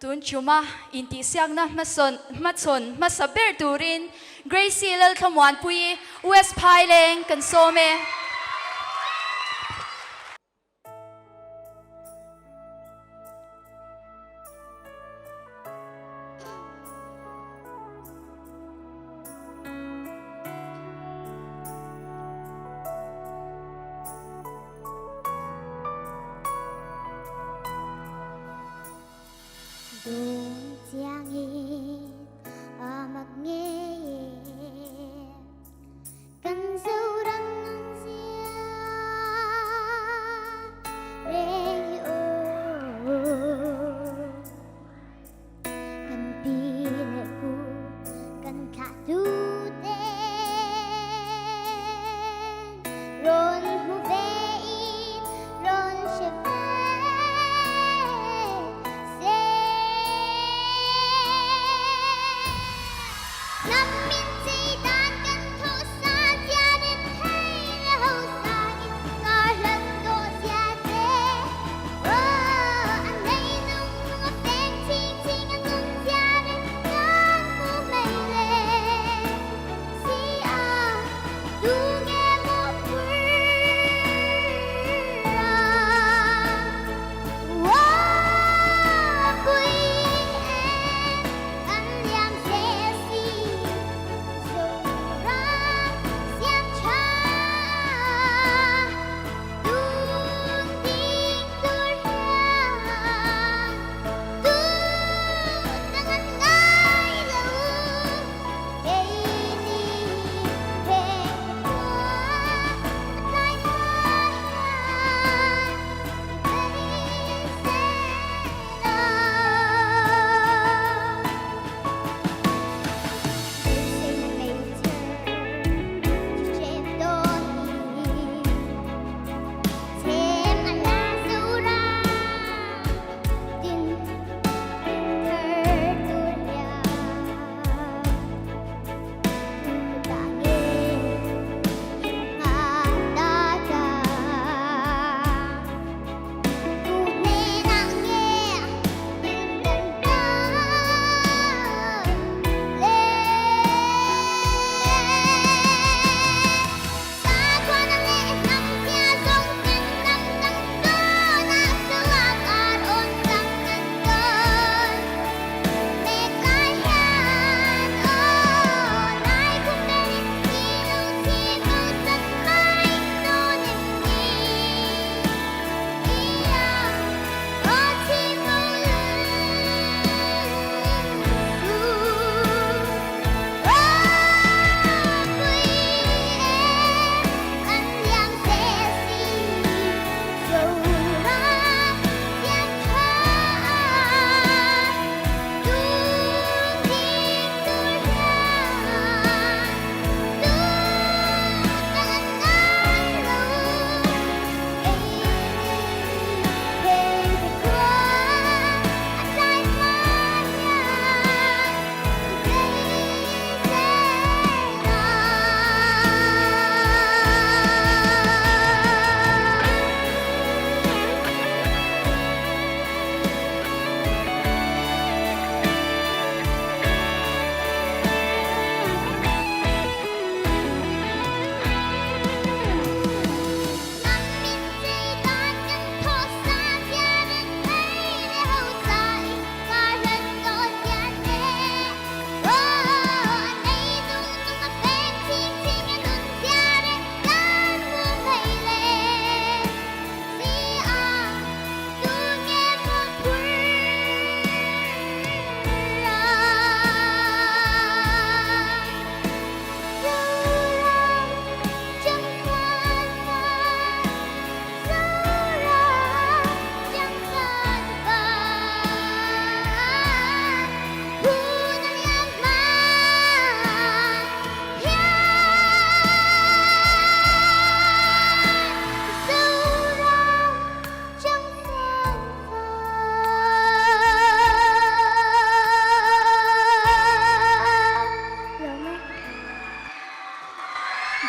Tun chuma intihsiakna hmasawn hmachhawn hmasa ber turin Gracie Lalthlamuanpuii West Phaileng kan sawm e.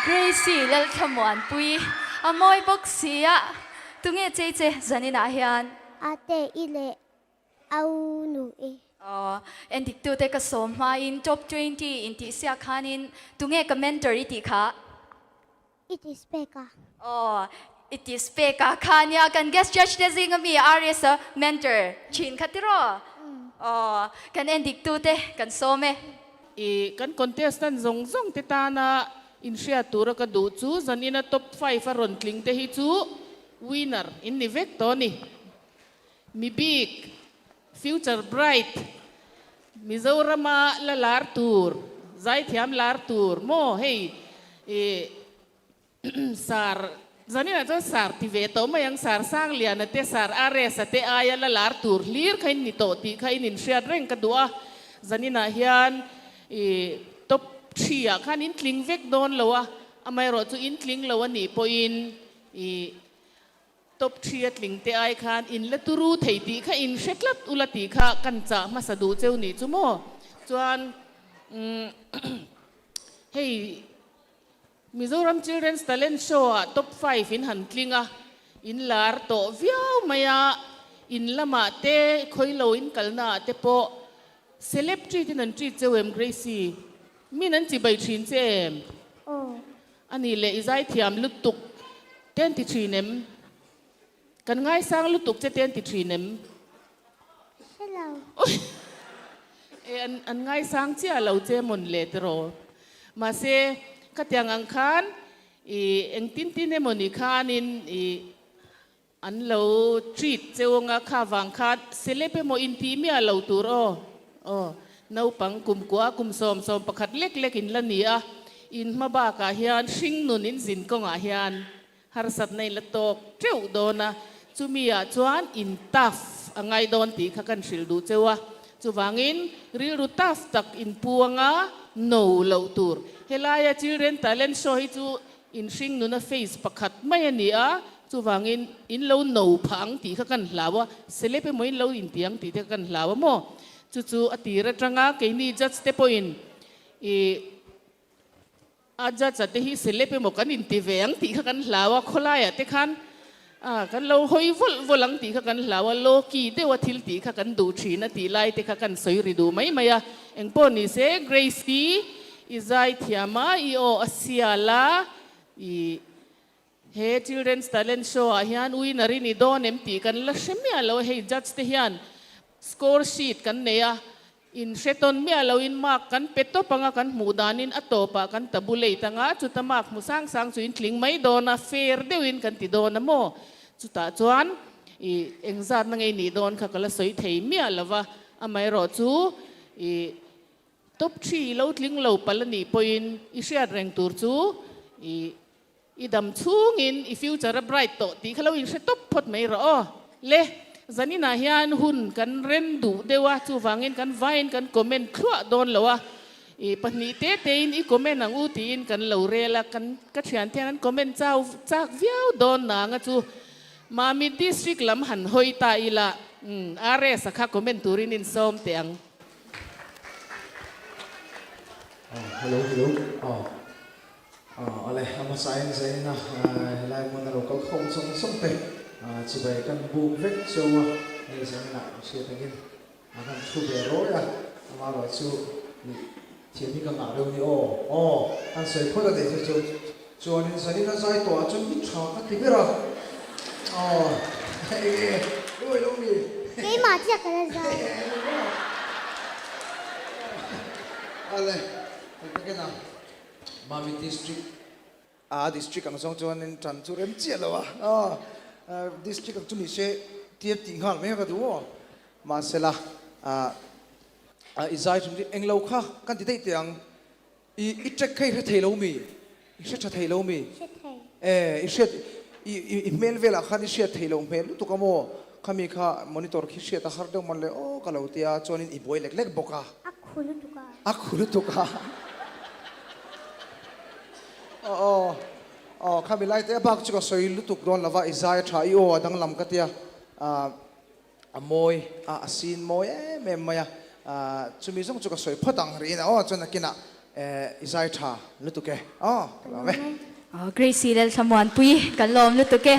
Gracie Lalthlamuanpui a mawi bawk si a, tunge chei che zaninah hian? Ate i leh au nu i. Endiktute ka sawm hmain top 20 intihsiak khanin tunge ka mentor i tih kha? It is pek a. Aw, it is pek a kha nia kan guest judge te zinga mi RS a mentor thin kha tiraw? Aw, kan endiktute kan sawm e. I kan contestant zawng zawng te tana inhriat tura ka duh chu zanina top five a rawn tling te hi chu winner in ni vek tawh a ni. Mi bik, future bright, Mizorama la lar tur, zaithiam lar tur maw hei i sar zaninah chuan sar ti ve tawh mai ang, sar Sangliana te, sar RS-a te aia la lar tur hlir kha in ni tawh tih kha in inhriat reng ka duh a, zaninah hian i top three-ah khan in tling vek dawn lo a, amaherawhchu in tling lo a nih pawhin i Top thri a tling te ai khan in la turu thei tih kha in hre tlat ula tih kha kan chah hmasa duh cheu nih chu maw? Chuan umm hei Mizoram Children's Talent Show ah top five in han tling a, in lar tawh viau mai a, in lamah te khawilo in kalna ah te pawh celeb treat in an treat cheu em Gracie? Min an chibai thin che em? Aw. A nih leh i zaithiam lutuk te an ti thin em? Kan ngaisang lutuk che te an ti thin em? Hre lo. E an an ngaisang chiah lo che mawn le tiraw? Mahse khatiang ang khan i engtin tin emawni khanin i An lo treat cheu anga kha vang khan celeb emaw intih miah lo tur aw. Aw, naupang kum kua kum 11 lek lek in la ni a, in hma bakah hian hring nun in zin kawngah hian harsatna in la tawk teuh dawn a, chumi ah chuan in tough a ngai dawn tih kha kan hrilh duh cheu a, chuvangin rilru tough tak in pu anga no loh tur. Helaia Children Talent Show hi chu In hring nuna face pakhat mai a ni a, chuvangin in lo no phah ang tih kha kan hlau a, celeb emaw in lo inti ang tih te kha kan hlau a maw? Chu chu a tir atanga keini judge te pawhin i a judge a te hi celeb emaw kan inti ve ang tih kha kan hlau a, khawlaiah te khan a kan lo hawi vawlh vawlh ang tih kha kan hlau a, low key deuha thil tih kha kan duh thin a tih lai te kha kan sawi ri duh mai mai a, engpawh ni se Grace hi i zai thiam a, i aw a sial a, i he Children's Talent Show ah hian winner i ni dawn em tih kan la hre miah lo a, hei judge te hian score sheet kan nei a, In hre tawn miah loin mark kan pe tawp anga kan hmuh danin a tawpah kan tabulate anga chuta mark hmu sang sang chu in tling mai dawn a, fair deuhin kan ti dawn a maw? Chutah chuan i engzatna ngei nih dawn kha ka la sawi thei miah lo va, amaherawh chu i top three i lo tling lo palh a nih pawhin i hriat reng tur chu i I dam chhungin i future a bright tawh tih kha lo inhre tawp phawt mai rawh aw. Le, zaninah hian hun kan rem duh deuh a, chuvangin kan vaiin kan comment thluah dawn lo a, i pahnih te tein i comment ang u tiin kan lo rel a, kan ka thiante hian an comment chau chak viau dawn nang a chu. Mami district lam han hawi ta ila, umm RS a kha comment turin insawm teh ang. Hello hello aw. Awle, a hmasa in zain a helai hmun a lo kal khawm zawng zawng te chibai kan buk vek cheu a, hei zain ah hriat angin a kan thu ve rawi a, amaherawh chu ih thiam hi ka ngah deuh ni aw, aw kan sawi phawt a ni chu chu chuanin zain a zai tawh ah chuan hi tha ka ti ber a, aw eng nge luai lo mi. Keimah chiah ka la zai. Awle, kan takin a. Mami district a district ang zawng chuanin tan chu rem chiah lo a, aw district ang chu ni se tia tih nghal mai a ka duh aw. Mahsela i zai hrim chu englo kha kan ti daih teh ang, i i track kha i hre thei lo mi? I hre tha thei lo mi? Hre thei. E i hriat i i hmel velah khan i hriat thei lo hmel lutuk a maw? Khami kha monitor khi hriat a har deuh mawn le aw ka lo tia chuanin i buai lek lek bawk a. A khu lutuk a. A khu lutuk a. Aw aw aw khami lai te a bak chu ka sawi lutuk dawn lova i zai a tha i aw a danglam ka tia ah a mawi a a sin mawi em em mai a ah chumi zawng chu ka sawi phawt ang rihin a aw chuan nakinah eh i zai tha lutuk e aw ka lawm e. Aw Gracie Lalthlamuanpui kan lawm lutuk e.